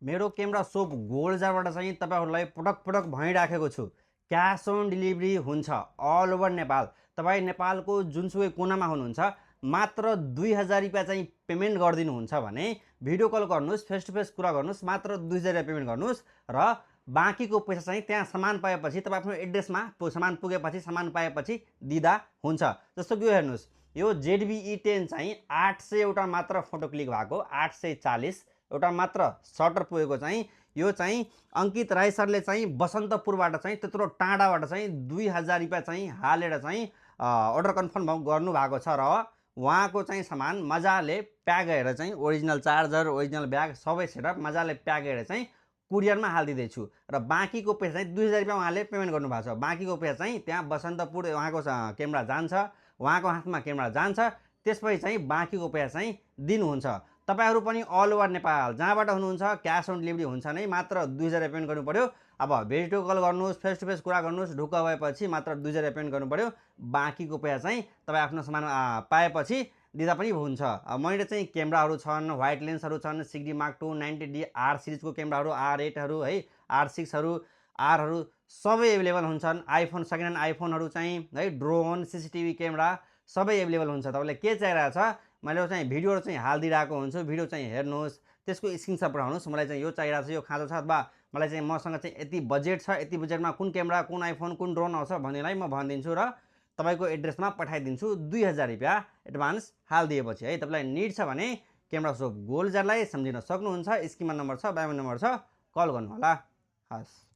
मेरो camera soap गोल्जारबाट चाहिँ तपाईँहरूलाई पटक पटक भनिराखेको छु, क्यास अन डेलिभरी हुन्छ अल ओभर नेपाल। तपाईँ नेपालको जुनसुकै कुनामा हुनुहुन्छ, मात्र 2000 रुपियाँ चाहिँ पेमेन्ट गरिदिनुहुन्छ भने भिडियो कल गर्नुहोस्, फेस टु फेस कुरा गर्नुहोस्, मात्र 2000 रुपियाँ पेमेन्ट गर्नुहोस् र बाँकीको पैसा चाहिँ त्यहाँ सामान पाएपछि तपाईँ आफ्नो एड्रेसमा सामान पुगेपछि सामान पाएपछि दिँदा हुन्छ। जस्तो कि यो हेर्नुहोस्, यो ZV-E10 चाहिँ 800 एउटा मात्र फोटो क्लिक भएको, 840 एउटा मात्र सटर पुगेको चाहिँ यो चाहिँ अङ्कित राई सरले चाहिँ बसन्तपुरबाट चाहिँ त्यत्रो टाढाबाट चाहिँ 2000 रुपियाँ चाहिँ हालेर चाहिँ अर्डर कन्फर्म गर्नुभएको छ र उहाँको चाहिँ सामान मजाले प्याक गरेर चाहिँ ओरिजिनल चार्जर, ओरिजिनल ब्याग सबै सेटअप मजाले प्याक गरेर चाहिँ कुरियरमा हालिदिँदैछु र बाँकीको पैसा चाहिँ 2000 रुपियाँ उहाँले पेमेन्ट गर्नुभएको छ। बाँकीको पैसा चाहिँ त्यहाँ बसन्तपुर उहाँको क्यामेरा जान्छ, उहाँको हातमा क्यामेरा जान्छ, त्यसपछि चाहिँ बाँकीको पैसा चाहिँ दिनुहुन्छ। तपाईँहरू पनि अल ओभर नेपाल जहाँबाट हुनुहुन्छ क्यास अन डेलिभरी हुन्छ नै, मात्र 2000 रुपियाँ पेमेन्ट गर्नु पऱ्यो। अब भिडियो कल गर्नुहोस्, फेस टु फेस कुरा गर्नुहोस्, ढुक्क भएपछि मात्र 2000 रुपियाँ पेमेन्ट गर्नु पऱ्यो। बाँकीको पैसा चाहिँ तपाईँ आफ्नो सामान पाएपछि दिँदा पनि हुन्छ। मैले चाहिँ क्यामेराहरू छन्, व्हाइट लेन्सहरू छन्, 6D Mark II, 90D R सिरिजको क्यामेराहरू, R8हरू है, R6हरू, Rहरू सबै एभाइलेबल हुन्छन्। आइफोन सेकेन्ड ह्यान्ड आइफोनहरू चाहिँ है, ड्रोन, CCTV क्यामेरा सबै एभाइलेबल हुन्छ। तपाईँलाई के चाहिरहेको छ मैले चाहिँ भिडियोहरू चाहिँ हालिदिइरहेको हुन्छु, भिडियो चाहिँ हेर्नुहोस्, त्यसको स्क्रिनसट पठाउनुहोस्, मलाई चाहिँ यो चाहिरहेको छ, यो खाँचो छ, अथवा मलाई चाहिँ मसँग चाहिँ यति बजेट छ, यति बजेटमा कुन क्यामेरा, कुन आइफोन, कुन ड्रोन आउँछ भन्नेलाई म भनिदिन्छु र तपाईँको एड्रेसमा पठाइदिन्छु 2000 रुपियाँ एडभान्स हालिदिएपछि है। तपाईँलाई निड छ भने क्यामेरा सोप गोल्जारलाई सम्झिन सक्नुहुन्छ। स्क्रिनमा नम्बर छ, बायोमा नम्बर छ, कल गर्नु होला। हस्।